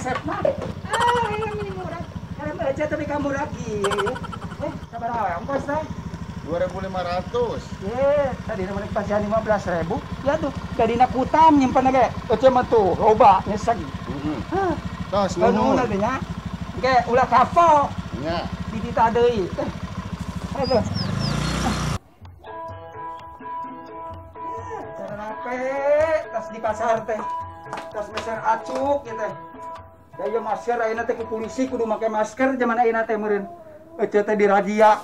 kasepna. Ah, ini murah. Karena aja tapi kamu lagi. Sabaraha ongkos teh? 2.500. Ye, tadi namanya pasian 15.000. Ya tuh, dadina kutam nyimpen ge. Ece mah tuh, loba nyeseg. Heeh. Hah, Tos nuhun nuhun. teh nya. Engke ulah kafo, Nya. ditita deui. Aduh. Cara rape, tas di pasar teh. Tas meser acuk ieu teh. Da ieu masker ayeuna teh ku polisi kudu make masker zaman ayeuna teh meureun. Ece teh dirazia.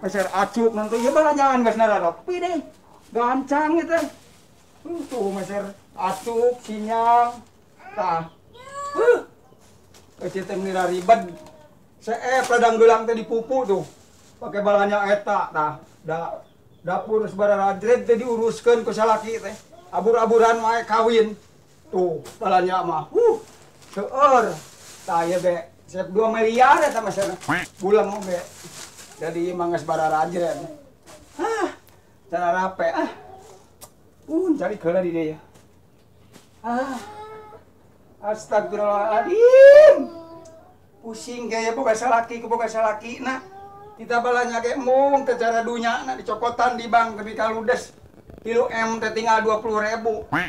Meser acuk nanti ieu balanjaan geus nararopi deh. Gancang ieu teh. Tuh meser acuk sinyal. Tah. Ece teh meuni ribet. Seep ladang geulang teh dipupu tuh. Pake balanja eta tah. Da dapur sabarajred teh diuruskeun ku salaki teh. Abur-aburan wae kawin. Tuh balanja mah. Seueur. Tah ieu ge sep 2 miliar eta mah cenah. Bulang oge. Jadi emang geus bararajred. Hah, cara rape ah. Cari heula di dieu ya. Ah. Astagfirullahaladzim. Pusing ge boga salaki ku boga salaki na. Kita balanja ge mung teh cara dunya na dicokotan di bank tapi kaludes. 3 M teh tinggal 20.000.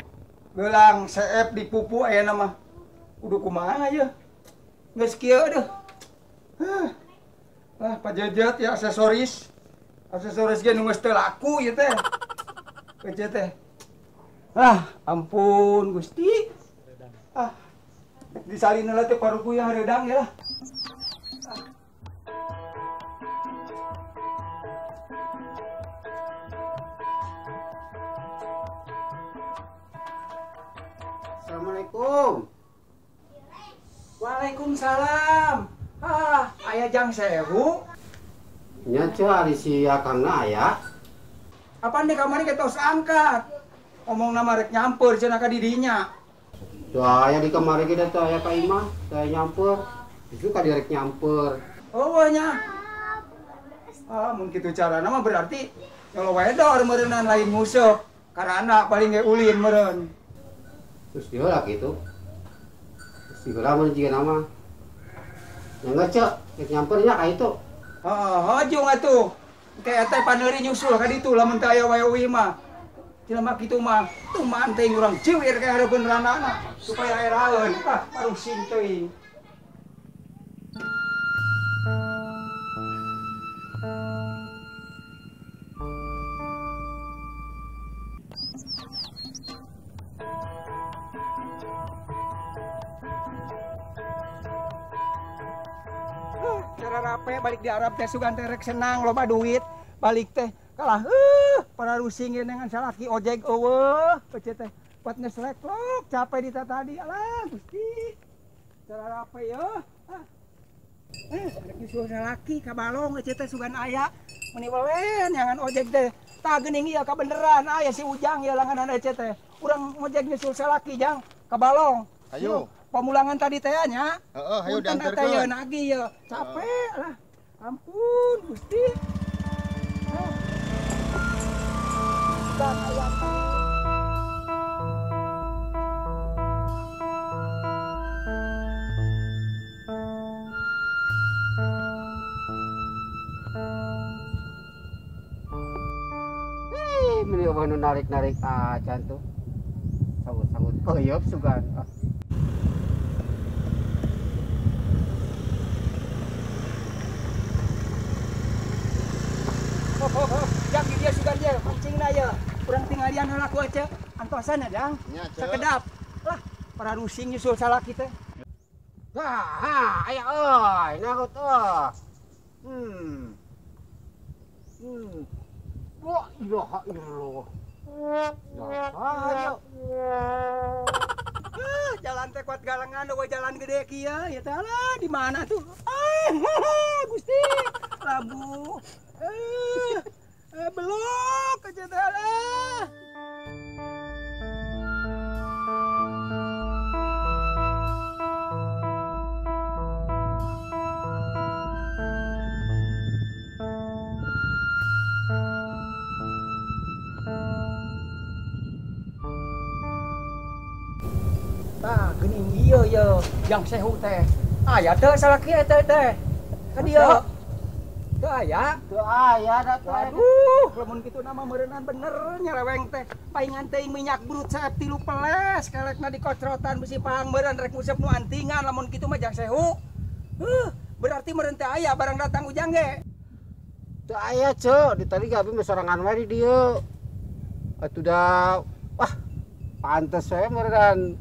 Geulang seep dipupu ayeuna mah. Kudu kumaha ye? Geus kieu deuh. Hah. Ah, pajejet ya aksesoris. Aksesoris ge nu geus teu laku ieu teh. Pajejet teh. Ah, ampun Gusti. Ah. Disalin heula teh paruku ya hareudang ya lah. Assalamualaikum. Waalaikumsalam. Ah, aya jang sewu. Nya ceu ari si akangna aya. Apaan deh kamari ge tos angkat. Omongna mah rek nyamper cenah ka didinya. Tuh aya di kamari ge da teu aya ka imah, teu aya nyamper. Itu ka direk nyamper. Oh nya. Ah, mun kitu carana mah berarti nyolo wedor meureunnan lain nguseup. Karana paling ge ulin meureun. Terus diheula kitu. Terus diheula mun jiga nama. Nya geus ceu, rek nyamper nya ka itu. Heeh, hojung atuh. Engke teh paneuri nyusul ka ditu lamun teu aya wae mah. Jelema kitu mah tuman teuing urang ciwir ka hareupeun ranana supaya eraeun. Ah, parusing teuing. Cara rape balik di Arab teh sugan teh rek senang loba duit balik teh kalah para rusing dengan salaki ojek eueuh pece teh buat ngesleklok capek di tadi alah Gusti cara rape ya. Rek nyusul salaki ka balong ece teh sugan aya meuni welen jangan ojek teh tah geuning ieu kabeneran aya si Ujang ieu langganan ece teh urang ojek nyusul salaki jang ka balong. Ayo. Pemulangan tadi teh nya. Heeh, hayu diantarkeun. Nagih ye, capek lah. Ampun, Gusti. Hei, meni eueuh nu narik-narik acan tuh. Sangut-sangut peuyeub sugan. Jang di dia sugan dia mancingna ye. Urang tinggalian heula ku ece. Antosan ya, Jang. Sakedap. Lah, para rusing nyusul salaki teh. Hah, aya euy, nahut euy. Wah, ilaha illallah. Ya, Ah, jalan teh kuat galengan eueuh jalan gede kieu ya teh lah di mana tuh? Ah, Gusti. Labu. Belok aja teh lah. Tah, geuning ieu ye. Jang Sehu teh. Aya teu salaki eta teh. Ka dieu. Teu aya. Teu aya da teh. Waduh, lamun kitu nama meureunnan bener nyeleweng teh. Paingan teuing minyak brut saep 3 peles, kelekna dikocrotan besi pahang meureun rek nguseup nu antingan lamun kitu mah Jang Sehu. Heuh, berarti meureun teh aya barang datang ujang ge. Teu aya, Ceu. Di tadi ge abi mah sorangan wae di dieu. Atuh da wah, pantes we meureun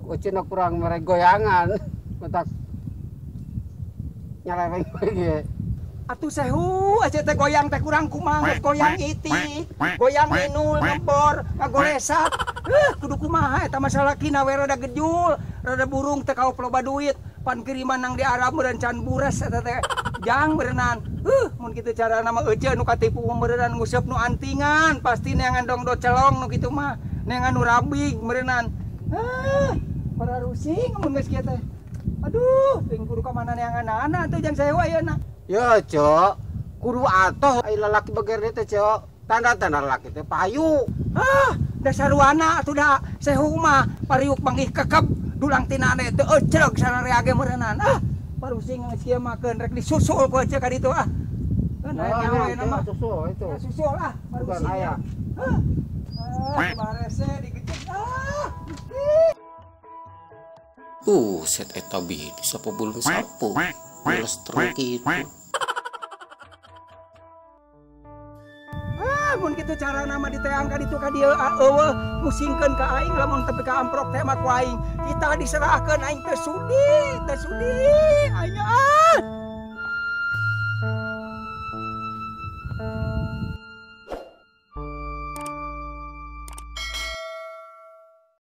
uceuna kurang mere goyangan. Mentak nyeleweng we ge. Atuh Sehu, aja teh goyang teh kurang kumaha, goyang itik, goyang inul ngebor, ngagolesak. Kudu kumaha eta masalah kina we rada gejul, rada burung teh kaop loba duit, pan kiriman nang di Arab meureun can bures eta teh. Jang berenang. Mun kitu carana mah euceun nu katipu meureunnan nguseup nu antingan, pasti neangan dongdo celong nu kitu mah, neangan nu rabig meureunnan. Para rusing mun geus kieu teh. Aduh, teuing kudu ka mana neangan atuh Jang Sehu ayeuna. Ya, Cok. Kudu atoh ai lalaki bager teh, Cok. Tanda-tanda lalaki teh payu. Ah, dasar wana atuh da Sehu mah pariuk manggih kekep dulang tinane teu ecreg sararea ge meureunnan. Ah, parusing geus kieu mah keun rek disusul ku eceu ka ditu ah. Keun aya nyawa ayeuna mah. Susul itu. Ya, susul ah, parusing. Aya. Hah. Ah, barese digecek ah. Set eta bidi sapo belum sapo. Mules terus gitu. Ah, mun kitu carana mah diteang ka ditu ka dieu eueuh pusingkeun ka aing lamun tepi ka amprok teh mah ku aing. Kita diserahkeun aing teu sudi, teu sudi. Aing ah.